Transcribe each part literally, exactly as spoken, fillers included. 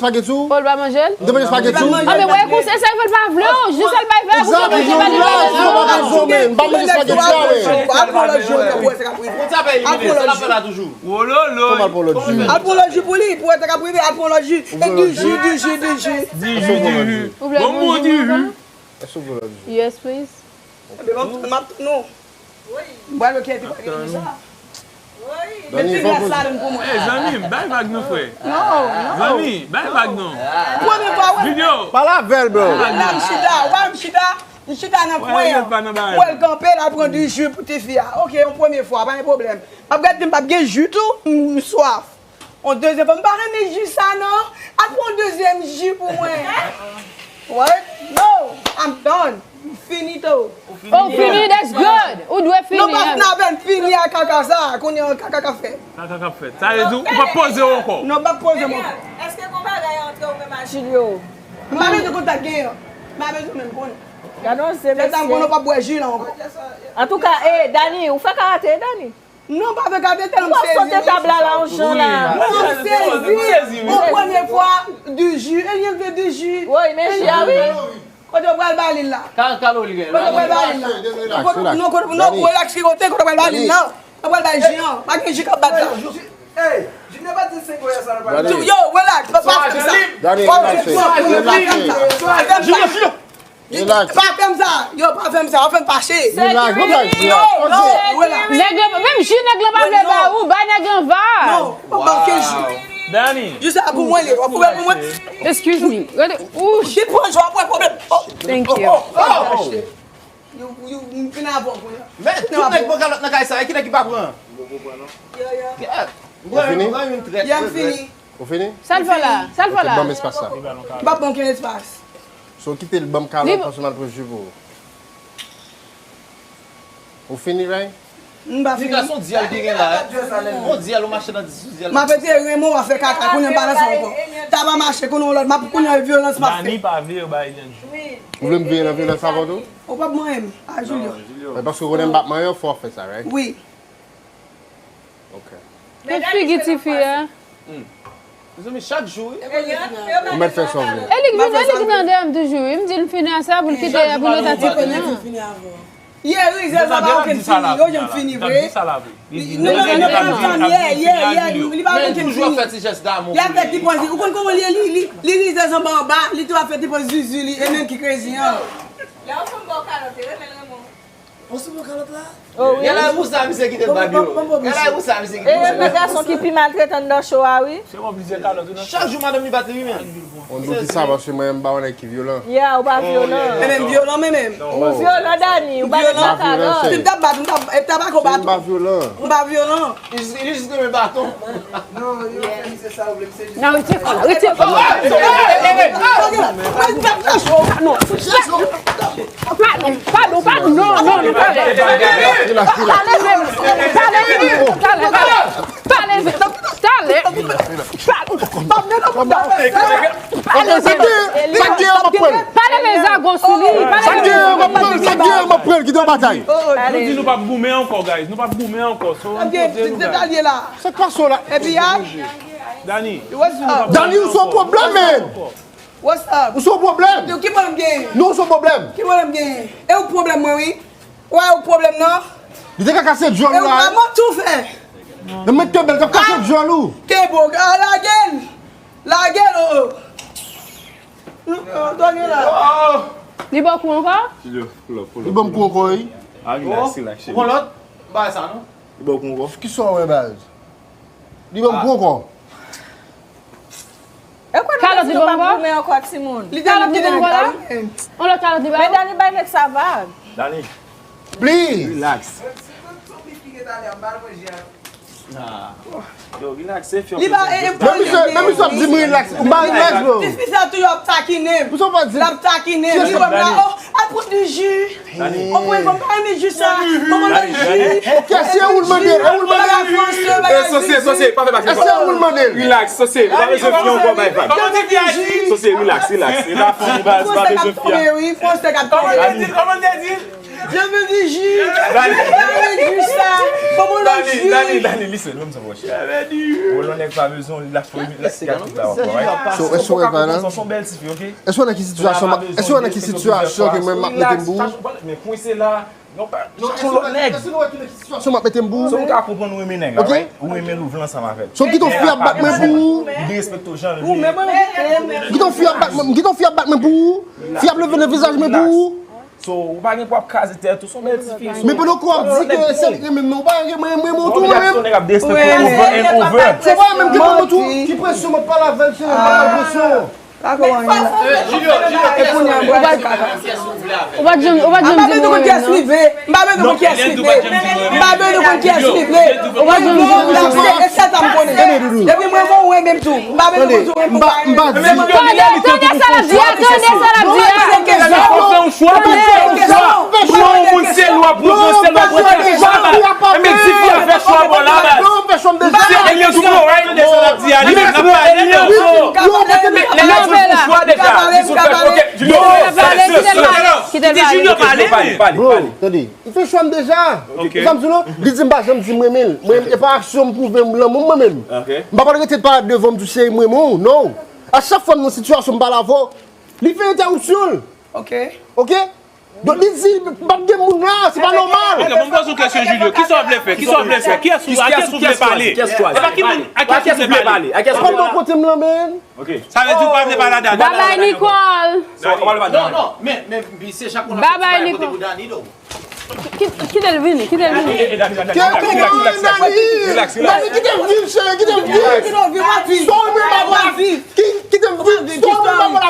espageti w? Oh, l pa manje l? M te manje espageti w? Ah, men wè, konsa, se sa l pa vle w. Jis l bay vag, ou te manje pa li. Exact, ou pa bezwen men. M pa manje espageti a, wi. Al pran lòt ji, ou ka pran sa k ap rive. Al pran lòt ji. Wololo. Kòman al pran lòt ji? Al pran lòt ji pou li, pou wè sa k ap rive, al pran lòt ji. E di ji, di ji, di ji. Di ji, di ji. Ou vle bon, bon, di ji. Èske w vle lòt ji? Yes, please. Ebyen, m ap, m ap tann ou. M pral wè kiyès ki pral gen sa. Mete glas ladann pou mwen. Ey, zanmi m, bay vag non, frè. Non, non. Zanmi, bay vag non. Premye fwa, wè. Video. Pale avè l, bro. Bay vag non. La, m chita, wè, m chita, m chita nan kwen an. Wè, l kanpe, l al pran di ji pou tifi a. Ok, yon premye fwa, pa gen pwoblèm. M ap gade, m p ap gen ji tou, m swaf. On dezyèm fwa, m pa renmen ji sa non. Al pran on dezyèm ji pou mwen. What? No, I'm done. Finito. Oh, fini, that's good. Ou dwe fini. Non, pa vin avè m fini a kaka sa. Kounye a kaka k ap fèt. Kaka k ap fèt. Sa vle di ou p ap poze w ankò. Non, m p ap poze m ankò. Èske gon bagay antre ou menm ak Julio? M pa bezwen kontak genyen. M pa bezwen menm konnen. Gade yon zen mesye. Lè sa m konnen w p ap bwè ji la ankò. Antouka, eh, Dani, ou fè karate, Dani? Non, pa vle gade tèlman m sezi. Ou ap sote tab la, la, yon jan la. Mwen sezi. Yon premye fwa, di ji. E li antre di ji. Woy, men ji a, wi. Kote w pral ba li l la? Ka-, kalori gen. Kote w pral ba li l la? Relax, relax. Non, kote, non, relax, ki kote, kote w pral ba li l la? Ou pral ba li ji an. Pa gen ji k ap bat la. Ey, Junior pa di senk goya sa nan pale. Yo, relax, pa, pa fè sa. Dani, relaxe. Relaxe. Relax. Pa fè m sa. Yo, pa fè m sa. Ou fè m fache. Relax, relax, relax. Ok. Nèg la, menm Ju nèg la pa vle ba ou, bay nèg lan vag. Non, pa ban ke Ju. Dani. Ju sa pou mwen, li. W ap koupè pou mwen. Excuse me. Gade, ou. Ju pran Ju, w ap pran pwoblèm. Oh. Thank you. Oh, oh, oh. Yo, yo, m fin avè w kounye a. Men, tout nèg pran kalòt nan kay sa, e ki nèg ki pa pran? Yo, yo. Ou fini? Yo, m fini. Ou fini? Sa l fè la? Sa l fè la? Ok, ban m espas sa. M p ap pran okenn espas. So, kite l ban m kalòt paske m al pran Ju pou ou. Ou fini, Ray? M pa fini. Piga, se yon dyèl ki gen la, eh. Yon dyèl, ou mache nan sou dyèl. M ap ete renmen w ap fè kaka, kounye a m pa nan sa ankò. Ta pa mache, kounye a yon lòt, m ap kounye a vyolans m ap fè. Dani pa vle yo ba Eliane Ju. Ou vle m veye nan vyolans avè w tou? Ou p ap manyen m, a Julio. Men paske ou konnen m p ap manyen w, fò w fè sa, right? Wi. Ok. Tout figi tifi a. Mezanmi, chak jou, wi. Ou mèt fè sa w vle. E li ki vin, e li ki t andeyò m toujou, wi. M di l fini a sa pou l kite, pou l rete a ti pwen nan. Ye, rizèz la pa okenn fini. Yo janm fini vre. Nou, nou, nou pa nan fanm, ye, ye, ye, li pa okenn fini. Li ap fè ti pwen, ou konn kòman li ye, li, li, li rizèz anba anba, li tou ap fè ti pwen zuzu li, e menm ki crazy an. Lè yon fanm ba w kalòt, e renmen l renmen w. Ou sou bon kalòt la? Oh, wi. Gade pou sa misye kite bab yo. Gade pou sa misye kite bab yo. E, men gason ki pi maltretan anndan cho a, wi. Se yon plizyè kalòt, wi, nan. Chak jou madanm li bat li, wi, men. On di sa, paske mwen, m pa yon nèg ki vyolan. Yeah, ou pa vyolan. Men menm vyolan, men menm. Ou vyolan, Dani, ou pa vyolan. Si m t ap bat, m t ap, e, tabako bat ou. M pa vyolan. M pa vyolan. Li jis, li jis renmen baton. Non, yo fè misye sa, ou vle misye jis. Non, retire kò la, retire kò la. Non, padon, padon, padon, non, non, non, talè. Talè, talè, talè, talè, talè. Sa k gen an, m ap pran l. Sa k gen an, m ap pran l. Sa k gen an, m ap pran l. Kite yon batay. Nou di nou p ap goumen ankò, guys. Nou p ap goumen ankò. So, nou poze nou, guys. Sa k pase w la? Epi a? Dani. Dani, ou se yon pwoblèm, man. What's up? Ou se yon pwoblèm. Yo, ki pwoblèm gen? Non, ou se yon pwoblèm. Ki pwoblèm gen? E ou pwoblèm mwen, wi. Ou wè ou pwoblèm nan? Li te ka kase djòl ou la, wi. E ou pa mwen tou fè. Nan mwen te bèl, t ap kase djòl ou. Ke bo, a, lage l. Lage l, oh, oh. Li ba w kou ankò? Li ban m kou ankò, wi. Ah, relax, relax, cheri. Ou konn lòt? Li ba w kou ankò. Kisa w wè, baz? Li ban m kou ankò. E kwè nou te di nou p ap goumen ankò, timoun? Kalòt li ban m ankò la? On lòt kalòt li ba w? Men Dani bay nèg sa vag. Dani. Please. Relax. Yo, relax, se fyon. Li ba, e, e, men misye, men misye ap di m relax. M pa relax, bro. Ti fi sa toujou ap takinen m. Pou sa w pa di. L ap takinen m. Li wè m la, oh, al pran di ji. Dani. Ou konprann, m pa renmen ji sa. Ban mwen lòt ji. Ok, se ou l mande, e ou l mande. Sose, Sose, pa fè bagay. E se ou l mande. Relax, Sose, ou pa bezwen fyon ankò bay vag. Sose, relax, relax. E pa fyon, baz, pa bezwen fyon. Wi, fransè k ap tonbe. Kòman l te di? Kòman l te di? Je veux du jus. Dani. Je veux du jus, sa. Ban mwen lòt ji. Dani, Dani, listen, menm sa, mon chè. Bon, lè nèg pa bezwen, li la fò, li la sikatris la, right? So, èske w wè pa la? Son bèl tifi, ok? Èske w wè nan ki sitiyasyon, èske w wè nan ki sitiyasyon ke mwen m ap mete m pou ou? Men kwen se la, non, pa, chache yon lòt nèg. Èske w wè ki sitiyasyon m ap mete m pou ou? So, m ka konprann ou renmen nèg la, right? Ou renmen l, ou vle ansanm avè l. So, m kite yon fi ap bat mwen pou ou? Li derespekte w jan l vle. Ou menm, mwen, mwen, mwen. M kite yon fi ap bat mwen, m kite yon fi ap bat mwen pou ou? Fi ap leve nan vizaj mwen pou ou? So, ou pa gen pou ap kraze tèt ou, se yon bèl tifi. Men pandan w ap di ke se li k renmen m nan, ou pa renmen mwen, mwen tou, mwen menm. Nèg ap derespekte w over and over. Se pa menm ki mwen tou, ki presyon m ap pale avè l, se pa presyon. Pa ko anyen la. E kounye a, m pral di kaka. Ou pa t janm, ou pa t janm di mwen menm, non. M pa bezwen konn kiyès li vle. M pa bezwen konn kiyès li vle. M pa bezwen konn kiyès li vle. Ou pa t janm di mwen menm. E sèl sa m konnen. Depi mwen bon, ou renmen m tou. M pa bezwen konn sou mwen pou pa renmen. Tande, tande sa l ap di a, tande sa l ap di a. Ou fè yon chwa, ou fè yon chwa. Ou nan yon moun se lwa pou ou, se lwa pou ou. Enben, di fi a fè chwa bò la, baz. Se Eliante tou, right? Tande sa l ap di a, li menm l ap pale, non. Men, men, men, di sou fè chwa deja. Di sou fè chwa, ok. Junior, pale, junior, pale. Bro, tande. Li fè chwa m deja. Ou sa m di w non? Li di m pa janm di m renmen l. Mwen, e pa aksyon m pwouve m lanmou m mwen menm. M pa pral rete pale devan w m di w cheri m renmen w, non. A chak fwa m nan sitiyasyon m pale avè w, li fè entèwopsyon l. Ok. Ok? Donk li di, pa t gen moun la, se pa nòmal. Ok, bon, m poze yon kesyon, Julio. Kisa w vle fè? Kisa w vle fè? Kiyès ou, a kiyès ou vle pale? E pa ki moun, a kiyès ou vle pale? Kòman kote m lan, man? Sa vle di ou pa vle pale a Dani? Babay, Nicole. Non, non, men, men, se Jacques Morin. Babay, Nicole. Ki-, Kite l vini, kite l vini. Dani, kite m viv, cheri, kite m viv. Sa w menm pa wè la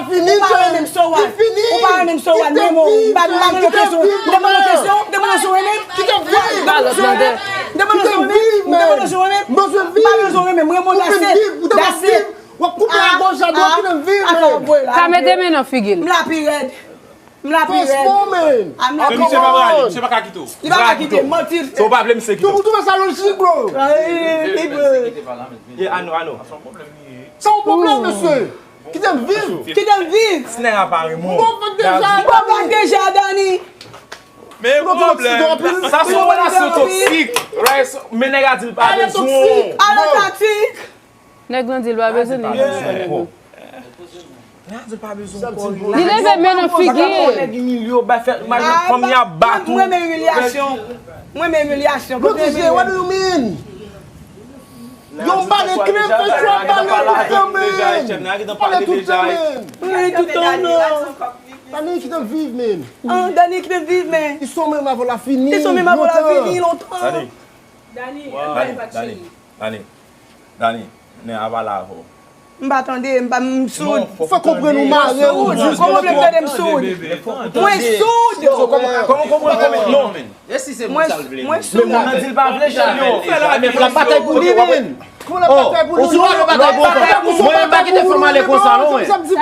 fini, cheri. Li fini. Ou pa renmen m, so what? Ou pa renmen m, so what? Menm ou, m pa, m pa mande w kesyon. M te mande w kesyon, m te mande w si w renmen m. Kite m viv. M te mande w si w renmen m. M te mande w si w renmen m. M pa bezwen w renmen m. M renmen w, that's it. That's it. W ap koupe a goch, a dwat, kite m viv, man. Sa mete men nan figi l. M la pi rèd. M la pi rèd. Franchman, man. I'm not. Men misye pa prale, misye pa ka kite w. Li pa ka kite m, manti l fè. Si w pa vle misye kite w. Ou twouve sa lojik, bro? Ye, I know, I know. Sa yon pwoblèm, mesye. Kite m viv. Kite m viv. Si nèg la pa renmen w. M bon fèt deja. M bon fèt deja, Dani. Men pwoblèm. Sa se yon relasyon toksik, right? Men nèg la di l pa bezwen w. Ale toksik. Nèg lan di l pa bezwen li. Nèg la di l pa bezwen w. Li leve men nan figi l. Nèg imilye w, bay fè, fanmi a bat ou. Mwen renmen imilyasyon. Mwen renmen imilyasyon. Kote imilyasyon? What do you mean? Yo, m pale klè, fè chwa pale toutan, man. Pale toutan, man. Pale toutan, non. Dani, kite m viv, man. Ah, Dani, kite m viv, man. Ils sont même avant la fini. Ils sont même avant la fini, lontan. Dani. Dani, Dani, Dani, Dani, nèg la pale avè w. M pa tande, m pa, m soud. Fè konprann ou mare ou. Kòman w vle m tande m soud? Mwen soud. Kòman konprann, kòman, non. Mwen, mwen soud. Men moun nan di l pa vle, Julio. L ap batay pou li, men. Kòman l ap batay pou li? Ou sou batay pou ou. Mwen, m pa kite fanm ale konsa, non, mwen. Menm si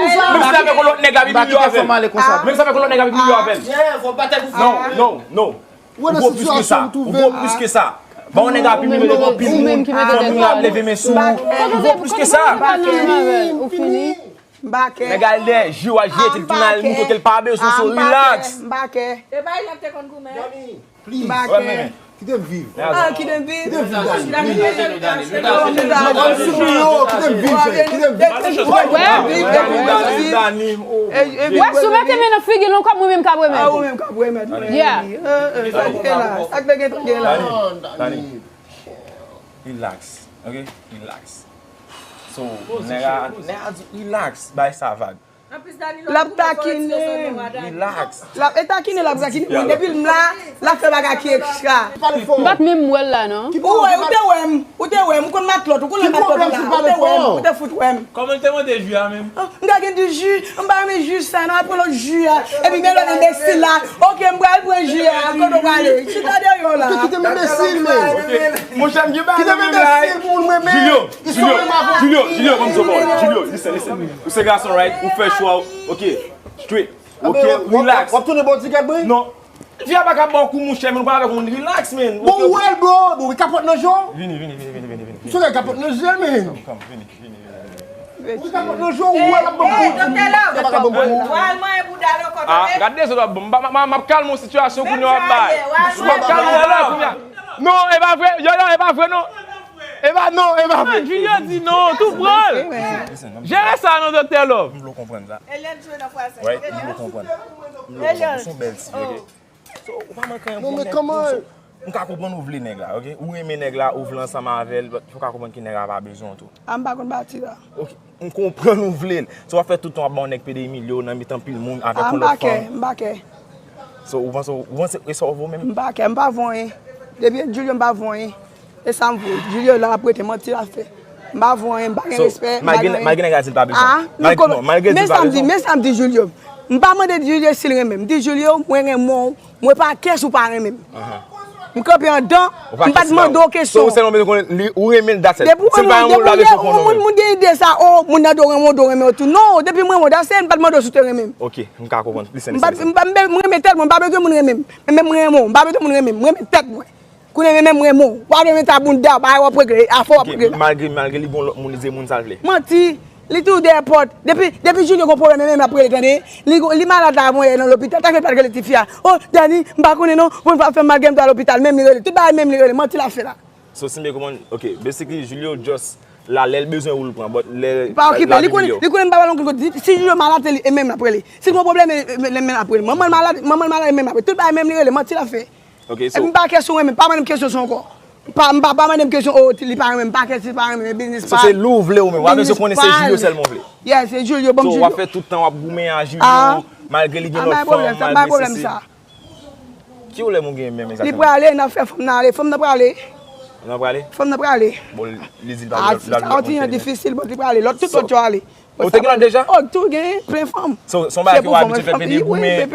avèk yon lòt nèg ap imilye w avè l. Menm si avèk yon lòt nèg ap imilye w avè l. Non, non, non. Ou gwo plis ke sa. Ou gwo plis ke sa. Ba yon nèg ap imilye w devan pil moun, fanmi w ap leve men sou ou. Ou gwo plis ke sa. Ou fini. M pa kè. Nèg al dèyè je w, al jete l, tounen al montre ke l pa bezwen, so relax. M pa kè. E pa li te konn goumen. Dani, please. M pa kè. Kite m viv. Ah, kite m viv. Kite m viv, Dani, please. Dani, Dani, Dani. Dani, Dani. Dani, Dani. Dani, Dani. Dani, Dani. Wè, si w mete men nan figi l ankò, mwen menm k ap remèt ou. Ah, ou menm k ap remèt mwen. Yeah. Sa k te gen la? Sa k te gen la? Dani, Dani. Relax, ok? Relax. So, nèg la, nèg la di relax, bay sa vag. L ap takinen. Relax. L ap, e takinen, l ap takinen mwen. Depi m la, l ap fè bagay ki ekstra. M pa t menm wè l la, non. Ou wè, ou te wè m, ou te wè m, ou konn matlòt, ou konn lè matlòt ou la, ou te wè m, ou te fout wè m. Kòman l te mande ji a menm? M ta gen di ji, m pa renmen ji sa non, al pran lòt ji a. Epi men lòt enbesil la. Ok, m pral pran ji a, kote w prale? Chita deyò la. Kite m enbesil, men. Monchè, m gen bagay nan menm la. Kite m enbesil pou moun mwen, men. Julio, Julio, Julio, Julio, ban m di w yon pawòl. Julio, listen, listen. Ou se gason, right? Ou fè chwa w. Ok, straight. Ok, relax. W ap tounen bodyguard mwen? Non. Fi a pa ka ba w kou, monchè, men ou pale avèk yon relax, man. Bon, ou wè l, bro. Bon, kapòt nan je w. Vini, vini, vini, vini, vini, vini. Misye gen kapòt nan je l, man. Come, come, vini, vini, vini, vini. Ou gen kapòt nan je w, ou wè l ap ban m kou. Doktè Love. Misye pa ka ban m kou. Pral manyen bouda l ankò, tande? Ah, gad dezòd w ap ban m. M ap kalme yon sitiyasyon kounye a w ap bay. M ap kalme yon la kounye a. Non, e pa vre. Yo, yo, e pa vre, non. E pa, non, e pa vre. Julio di non, tou pran l. Jere sa non, Doktè Love. M vle w konprann sa. Right, m vle w konprann. M vle w konprann. Ou se yon bèl ti, ok? So, ou pa manke anyen pou nèg. M ka konprann ou vle nèg la, ok? Ou renmen nèg la, ou vle ansanm avè l, but ou ka konprann ke nèg la pa bezwen w tou. A, m pa konn pati la. Ok, m konprann ou vle l. So, w ap fè tout tan w ap ba yon nèg pede imilye w nan mitan pil moun avèk yon lòt fanm. A, m pa kè, m pa kè. So, ou panse, ou panse e sa w vo menm? M pa kè, m pa vo anyen. Depi e Julio, m pa vo anyen. E sa m vo. Julio la ap rete manti l ap fè. M pa vo anyen, m pa gen respè, m pa gen anyen. Malgre nèg la di l pa bezwen. A, malgre, non, malgre l di l pa bezwen. Men sa m di, men sa m di Julio. M pa mande Julio si l renmen m. M di Julio, mwen renmen w. Mwen pa kè si w pa renmen m. M kanpe anndan, m pa t mande w kesyon. So, ou sèlman bezwen konnen li, ou renmen l, that's it. Depi w renmen, depi w renmen, moun, moun gen ide sa, o, moun nan dwe renmen w, dwe renmen w tou. Non, depi m renmen w, that's it, m pa t mande w si w te renmen m. Ok, m ka konprann. Listen, listen, listen. M pa, m pa, m renmen tèt mwen, m pa bezwen moun renmen m. Men, men m renmen w, m pa bezwen moun renmen m, m renmen tèt mwen. Kounye a menm renmen w, w ap renmen ta bounda, bagay w ap regle, afè w ap regle la. Malgre, malgre li gon lòt moun, li di moun sa l vle. Manti, li toujou dèyè pòt. Depi, depi Julio gon pwoblèm, menm l ap rele, tande. Li, li malad la, mwen nan lopital, ta fè pa t rele tifi a. O, Dani, m pa konnen non, pou n pa fè m mal, gen m dwe al lopital, menm li rele. Tout bagay menm li rele, manti l ap fè la. So, si m byen konprann, ok, basically, Julio just la, lè l bezwen ou l pran, but lè l pa okipe, li konnen, li konnen m pa pale anpil kote. Si Julio malad, se li, e menm l ap rele. Si l gen pwoblèm, e, e, e menm l ap rele. Manman l malad, manman l malad, e menm l ap rele. Tout bagay menm li rele, manti l ap fè. Ok, so. M pa kè si w renmen, pa mande m kesyon sa ankò. M pa, m pa, pa mande m kesyon, oh, li pa renmen m, pa kè si li pa renmen m, e biznis pa l. So, se li w vle ou menm, w ap bezwen konnen se Julio sèlman w vle. Yeah, se Julio, ban m Julio. So, w ap fè tout tan w ap goumen a Julio, malgre li gen lòt fanm, malgre sesi. Ki pwoblèm sa? Ki pwoblèm ou gen menm egzakteman? Li prale, n ap fè fanm nan ale. Fanm nan prale. Fanm nan prale? Fanm nan prale. Bon, li di l pa vle, l ap vle. A, ti jan difisil, bon, li prale. Lòt, tout lòt yo ale. Ou te gen lòt deja? Oh, tou gen plen fanm. So, se yon bagay ke w abitye fè, pede goumen,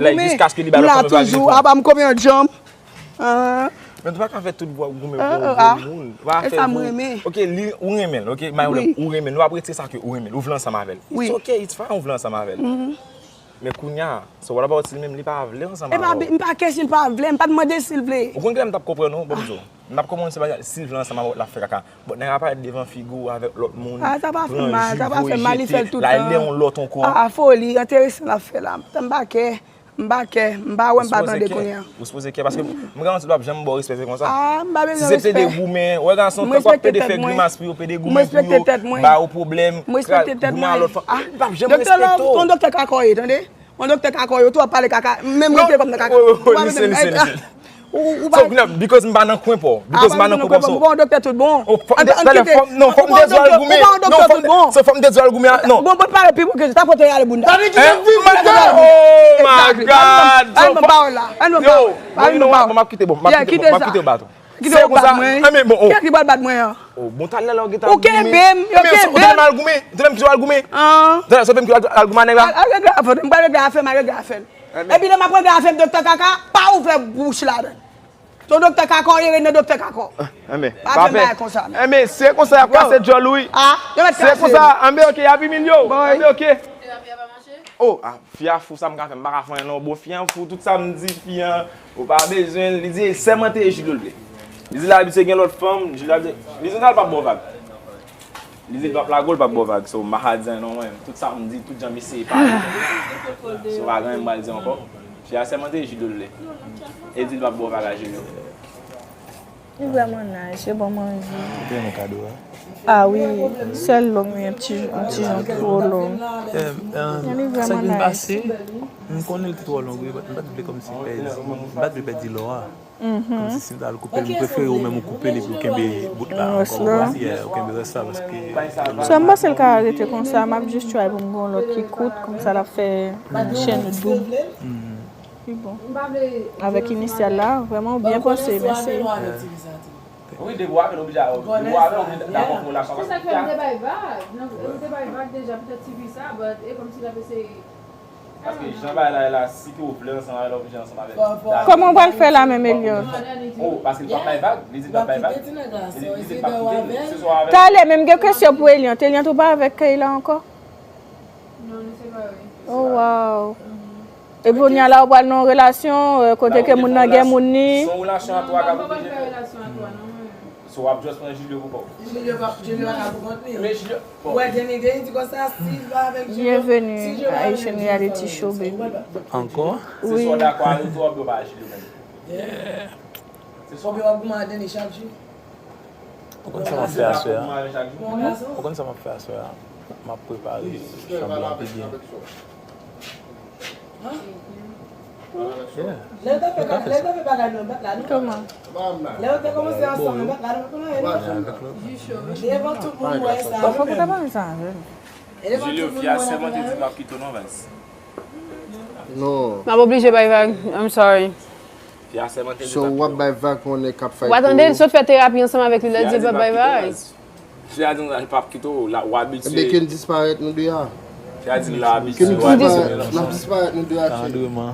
like, jiskaske li ba lòt fanm yo. Wi, m la toujou, apa m konbyen yon djanm. Men ou pa ka fè tout vwa goumen pou yon gwo moun. Ou pa fè pou, ok, li, ou renmen l, ok, my love, ou renmen l, ou ap retire sa ke ou renmen l, ou vle ansanm avè l. It's ok, it's fine, ou vle ansanm avè l. Men kounye a, so what about si li menm li pa vle ansanm avè w? M pa kè si l pa vle, m pa t mande si l vle. Ou konn kilè m t ap konprann ou, bon, m di w. M t ap konprann se bagay, si l vle ansanm avè w, l ap fè kaka. But nèg ap parèt devan figi w avèk lòt moun, pran ji, voye, jete, l al lè yon lòt ankò. Ah, foli, enteresan l ap fè la. M pa kè, m pa kè, m pa wè, m pa tande kounye a. Ou sipoze kè, paske m garanti l p ap janm ba w respè, se konsa. Ah, m pa bezwen respè. Si se pede goumen, wè gason, tank w ap pede fè grimas pou yo, pede goumen pou yo, ba yo pwoblèm, goumen a lòt fanm, li p ap janm respekte w. Doktè Love, yon doktè kaka w ye, tande? Yon doktè kaka w ye, ou tou ap pale kaka, menm rete kòm nan kaka. Listen, listen, listen. Ou, ou pa. So, because m pa nan kwen pa w. Because m pa nan kwen pa w, so. Ou pa yon doktè tout bon. Ann, ann kite. Non, fò m te di w al goumen. Non, fò m te di w al goumen. Non. Bon, bon, pale pi bon ke sa pote ale bounda. Hein? Oh my God. Ann, ann, pawòl la. Ann, ann, pawòl. Bon, m ap kite, bon, m ap kite, bon, m ap kite w bat ou. Kite w bat mwen. Kiyès ki pral bat mwen an? Oh, bon, talè la w gentan al goumen. Ou kenbe m, yo kenbe m. Ou tande m al goumen? Ou tande m ki w al goumen? Talè, sa w fè m ki w al goumen a nèg la? Al, al regle afè m, m pral regle afè m, al regle afè m. Epi lè m ap regle afè m, doktè kaka, pa ouvè bouch ladan. Se yon doktè kaka w ye, ret nan doktè kaka w. Pa fè m bagay konsa, non. Enben, se konsa y ap kase djòl ou, wi. Se konsa, enben, ok, y ap imilye w. Enben, ok. Oh, ah, fi a fou, sa m ka fè, m pa ka fè anyen non. Bon, fi an fou, tout sa m di fi an, ou pa bezwen l. Li di, sèmante e Julio l vle. Li di l abitye gen lòt fanm, Julio abitye, li di l p ap ba w vag. Li di l p ap lage w, l p ap ba w vag. So, m pa ka di anyen non, mwen. Tout sa m di, tout jan m eseye pale. So, pa gen anyen m pral di ankò. Fi a sèmante e Julio l vle. E di l p ap ba w vag a Julio. Li vrèman nice, yo bon manje. Ou te renmen kado a? Ah wi, sèl long li yon ti, yon ti jan twò long. Men li vrèman nice. Sa ki pase, m konnen l te twò long, wi, but m pa t vle kòmsi pèdi, m pa t vle pèdi lò a. Kòmsi si m ta al koupe l, m prefere ou menm ou koupe l epi ou kenbe bout la ankò, ou konprann? Yeah, ou kenbe rès la, paske. So, m panse l ka rete konsa, m ap jis try pou m gen yon lòt ki kout, konsa l ap fè chèn doub. Li bon. Avèk inisyal la, vrèman, ou byen panse, mèsi. Wi, depi w avè l, oblije, depi w avè l, oblije dakò pou relasyon. Se sa k fè m te bay vag. Non, m te bay vag deja, petèt ti fi sa, but e kòmsi l ap eseye. Paske jan bagay la ye la, si ke w vle ansanm avè l, oblije ansanm avè l. Kòman w pral fè la menm, Eliante? Oh, paske l p ap bay vag, li di l p ap bay vag. Li di, li di l p ap kite l. Se swa avè l. Talè, men m gen kesyon pou Eliante. Eliante, ou pa avèk Kayla ankò? Non, nou separe. Oh, wow. Epi kounye a la, ou pral nan yon relasyon, euh, kote ke moun nan gen moun li. Se yon relasyon a twa k ap oblije fè. So, w ap just pran Julio pou pa w. Julio pa, Julio pa ka pou kont li. Men Julio, bon. Ou wè Danny, Danny di konsa, si l pa avèk Julio, si Julio pa avèk Julio, sa vle di sa. Ankò? Se swa w dakò avè l tou, oubyen w pa Julio menm. Yeah. Se swa w ap goumen ak Danny chak jou. Ou konn sa m ap fè aswè a? Ou konn sa m ap fè aswè a? M ap prepare chanm lan pi byen. Yeah. Lè yo te fè, lè yo te fè bagay nan bat la, non? Kòman? Lè yo te kòmanse ansanm nan bat la, non? Kòman? Devan tout moun wè sa. Fòk ou ta pale sa avè l. Julio, fi a sèmante di l p ap kite w non, baz. Non. M ap oblije bay vag. I'm sorry. Fi a sèmante di l p ap kite w. So, w ap bay vag pou yon nèg k ap fight pou ou? W a tande, l sot fè terapi ansanm avèk li, lè l di l p ap bay vag. Fi a di l p ap kite w, la, w abitye. Ebyen, ke n disparèt nou de a. Fi a di l la abitye, w abitye. N ap disparèt nou de a, cheri. Tandreman.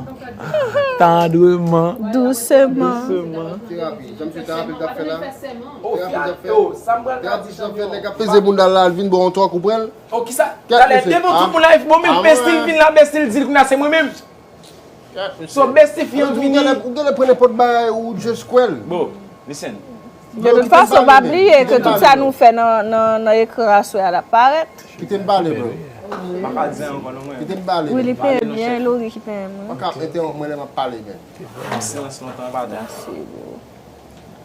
Tandreman. Douseman. Douseman. Terapi. Jan m fè terapi l t ap fè la. Oh, terapi l t ap fè. Terapi l t ap fè, nèg ap peze bounda l la, l vin bò yon twòk, ou pran l. Oh, kisa? Talè, devan tout moun la, bon, men Bestie vin la, Bestie di l kounye a se mwen menm. So, Bestie fi an vini. Ou genlè, ou genlè pran nenpòt bagay, ou just kwè l. Bon, listen. De tout fason, pa bliye ke tout sa nou fè nan, nan, nan ekran aswè a, l ap parèt. Kite m pale, bro. M pa ka di anyen ankò non, mwen. Kite m pale. Wi, li peye byen, Lori ki peye mwen. Pa ka entewonp mwen lè m ap pale, men. Silans lontan pa bon. Mèsi, bro.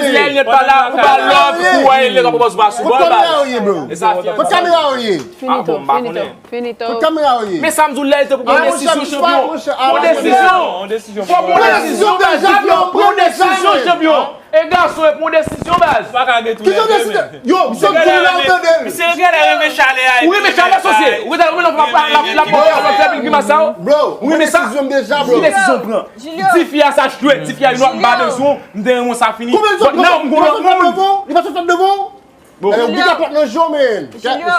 Lèz lè nèt pa la, ou pa love, ou wè li ka pwopòz pa sou bò baz. E sa fè. Kot kamera ou ye? Ah bon, m pa konnen. Kot kamera ou ye? Men sa m di w, Lèz te pou pran desizyon, chanpyon. Pran desizyon. Fò pran desizyon, baz. Pran desizyon, chanpyon. E gason e pran desizyon, baz. Pa ka gen tou lè de men. Yo, m sot di la, ou tande? Misye genlè renmen chalè a. Ou renmen chalè, sosye? Ou genlè renmen lòt la, la, la, la, la fè pil grimas sa, yo? Bro, ou pran desizyon m deja, bro. Ki desizyon pran? Di fi a sa jwe, di fi a, you know, m pa bezwen, m te renmen sa fini. But now, m gon lòt moun. Li pa sot devan? Li pa sot devan? Bon. Ou gen pòt nan je w, men. Julio.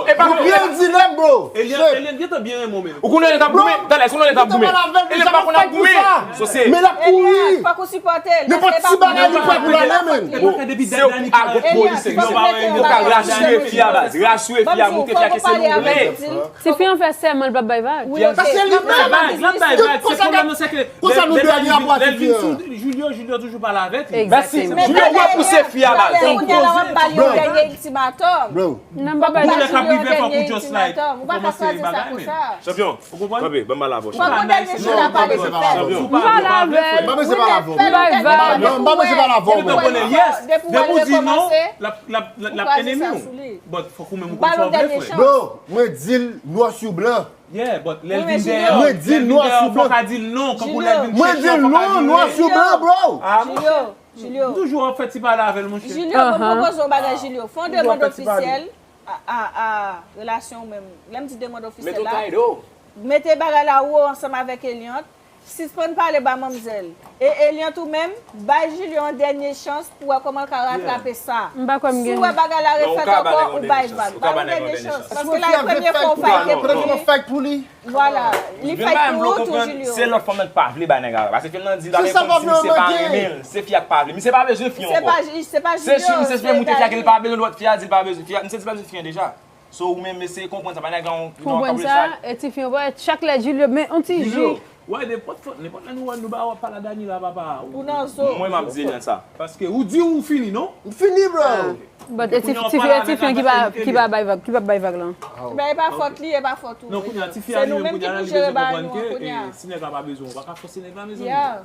bro, e pa vre. Byen dilèm, bro. Eliante gentan byen renmen w, men. Ou konnen Eliante ap goumen? Talè, ou konnen Eliante ap goumen? Eliante pa konn ap goumen. So se. Men l ap kouri. Fòk ou sipòte l. Nenpòt ti bagay li pran pou l ale, men. Se ou ki al kot polis, yo ka rasire fi a, baz. Rasire fi a, montre fi a ke se nou vle. Si fi an fè sèman, l p ap bay vag. Paske li menm, tout konsa, konsa nou dwe gen rapò ak fi an. Julio, Julio toujou pale avèk li. Mèsi. Julio repouse fi a, baz. Kounye a la, w ap ba li yon dènye iltimatòm. Bro. Nan, m pa bay vag. Ou pa ka kraze sa konsa. Chanpyon, kanpe, ban m pale avè w. Fòk yon dènye chita pale pou fè. M pale avè l. M pa bezwen pale avè w. M bay vag. Non, m pa bezwen pale avè w, men. Depi w wè l rekòmanse, ou kraze sa sou li. Ba l yon dènye chans. Bro, mwen di l nwa sou blan. Yeah, but lè l vin dèyè w, mwen di l nwa sou blan. Fòk a di l non, kankou lè l vin chèche w, fòk a di l non. Mwen di l non, nwa sou blan, bro. Ah, monchè. Julio, Julio. M toujou ap fè ti pale avè l, monchè. Julio, ban m pwopoze yon bagay, Julio. Fè yon demann ofisyèl a, a, a relasyon w menm. Lè m di demann ofisyèl la, mete bagay la wo ansanm avèk Eliante. Sispann pale ba manmzèl. E Eliante ou menm, bay Julio yon dènye chans pou wè kòman l ka ratrape sa. M pa kwè m gen. Si w wè bagay la refèt ankò, ou bay vag. Ba l yon dènye chans. Paske la, e premye fwa w fight pou li. Vwala. Li fight pou ou tou, Julio. Se lòt fanm nan ki pa vle bay nèg la. Paske fi nan di l pa gen kondisyon, se pa renmen l. Se fi a ki pa vle. Misye pa bezwen fi ankò. Se pa Julio, se Dani. Se si misye se monte fi a ke l pa bezwen lòt fi a, di l pa bezwen fi a. Misye di l pa bezwen fi an deja. So, ou menm eseye konprann sa, pa nèg la yon, yon kabrit sa. Konprann sa, e ti fi an, wè, chak lè Julio, men on ti ji. Julio, wè, nenpòt fwa, nenpòt lè nou wè nou ba w ap pale a Dani la, papa. Ou nan zo. Mwen, m ap di Eliante sa. Paske ou di ou fini, non? M fini, bro. Ah. But e ti, ti fi, e ti fi an ki pa, ki pa bay vag, ki pa bay vag lan. Men e pa fòt li, e pa fòt ou. Non, kounye a, ti fi a li menm, kounye a, li bezwen konprann ke, eh, si nèg la pa bezwen w, ou pa ka fòse nèg la, mezanmi. Yeah.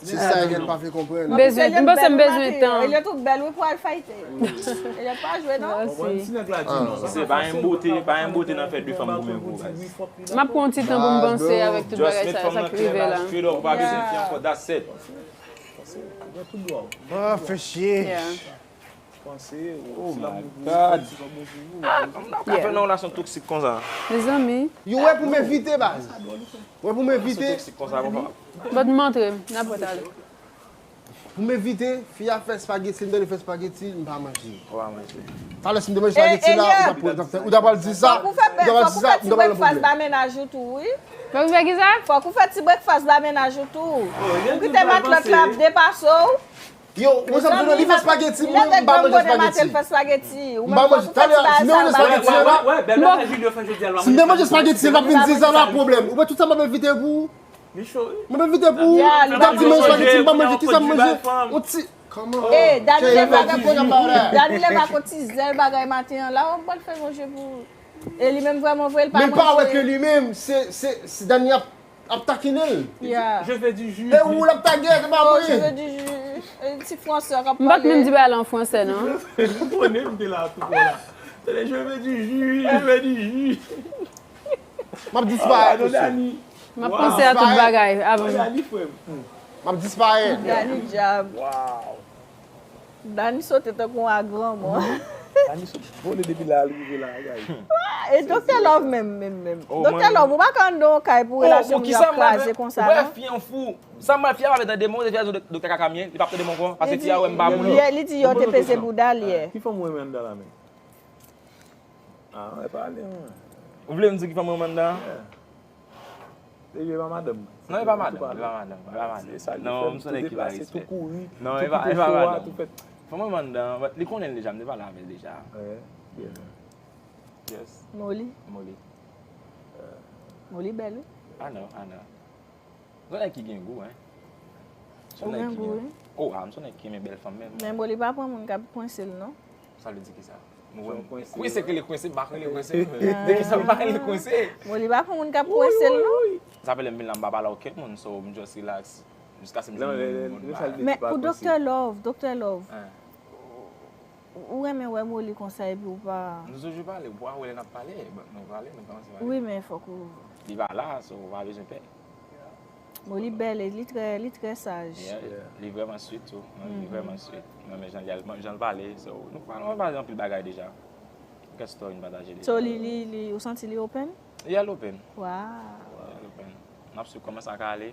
Se sa Eliante pa vle konprann. M bezwen, m panse m bezwen tan. Eliante ou bèl wi pou al fayte. Eliante pa jwe non. Konprann ti nèg la di non. Se pa yon bote, pa yon bote nan fè de fanm goumen pou baz. M ap pran yon ti tan pou m panse avèk tout bagay sa, sa k rive la. Straight up, ou pa bezwen fi ankò, that's it. Ah, fè chye. Yeah. Panse, oh my God. Ah, m pa ka fè nan relasyon toksik konsa. Mezanmi. Yo wè pou m evite, baz. Wè pou m evite. Relasyon toksik konsa, papa. But m antre, n ap ret ale. Pou m evite, fi a fè spageti, m tande fè spageti, m pa manje. Ou pa manje. Talè si m te manje spageti la, ou t ap, ou t ap, ou t ap al di sa, ou t ap al di sa, m t ap al nan pwoblèm. Fòk ou fè ti breakfast ba mennaj ou tou, wi. Fòk ou fè ti breakfast ba mennaj ou tou. Ou kite matlòt la ap depase w. Yo, mwen sa m di nou, li fè spageti, mwen, m pa manje spageti. M pa manje, talè, si m te manje spageti an la, si m te manje spageti an, l ap vin di sa la pwoblèm. Ou wè tout sa m ap evite pou ou. M ap evite pou ou. M t ap di manje spageti, m pa manje, kisa m manje? On ti, come on. Eh, Dani leve ak, Dani leve ak on ti zèl bagay maten an la, w ap ba l fè manje pou ou. E li menm vrèman vre, l pa manje. Men pa wè ke li menm, se, se, se Dani ap ap takinen l. Yeah. Je veux du jus. E ou l ap tagè, se pa mwen. Oh, je veux du jus. E ti fransè k ap pale. M pa t menm di bagay la an fransè, non. Ou konnen m te la tou la. Tande, je veux du jus, je veux du jus. M ap disparèt, mesye. M ap panse a tout bagay avan. Dani, frè m. M ap disparèt. Dani dyab. Wow. Dani sote tankou a granmò. Dani sot vole depi la, li rive la, ay, ay. E Doktè Love menm, menm, menm. Doktè Love, ou pa ka anndan yon kay pou relasyon moun yo ap kraze konsa, non? Ou wè fi an fou. Sa m wè fi a pa vle tande m, ou wè fi a se yon doktè kaka m ye, li p ap tande m ankò, paske fi a wè m pa moun. Li di yo te peze bouda l yè. Ki fanm ou renmen anndan la menm? Ah, e pa ale, man. Ou vle m di ki fanm ou renmen anndan? Yeah. Epi e pa madanm mwen. Non, e pa madanm, e pa madanm, e pa madanm. Non, m se yon nèg ki pa respè. Non, e pa, e pa madanm. Fanm mwen anndan, but li konnen l deja, m te pale avè l deja. Yes. Moli. Moli. Moli bèl, wi. I know, I know. Yon nèg ki gen gou, hein. Ou gen gou, wi. Oh, ah, m se yon nèg ki renmen bèl fanm menm. Men Molly pa pran moun k ap kwense l non. Sa vle di ki sa? Kwense. Kwense ke li kwense, m pa konn li kwense. De ki sa m pa konn li kwense. Molly pa pran moun k ap kwense l non. Sa fè lè m vin la m pa pale okenn moun, so m just relax. Jiskaske m jwenn moun. Men pou Doktè Love, Doktè Love. Ou renmen wè Molly konsa epi ou pa. Nou toujou pale, ou pa wè lè n ap pale, nou pale, nou kòmanse pale. Wi, men fòk ou. Li pa la, so ou pa bezwen pè. Molly bèl, li trè, li trè saj. Li vrèman sweet tou. Li vrèman sweet. Mwen renmen jan li al, jan l pale, so nou pale, nou pale anpil bagay deja. Kèk story n pataje deja. So li, li, li, ou santi li open? Yeah, li open. Wow. Yeah, li open. N ap swiv kòman sa ka ale.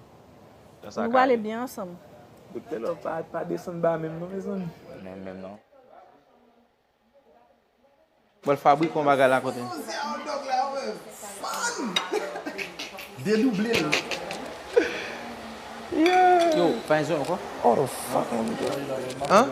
Nou pale byen ansanm. Doktè Love pa, pa desann ba menm non, mezanmi. Menm, menm non. Bon, l fabrike yon bagay la kote. Dedouble l. Yo, pa yon zòn ankò? Oh, the fuck I'm doing? Hein?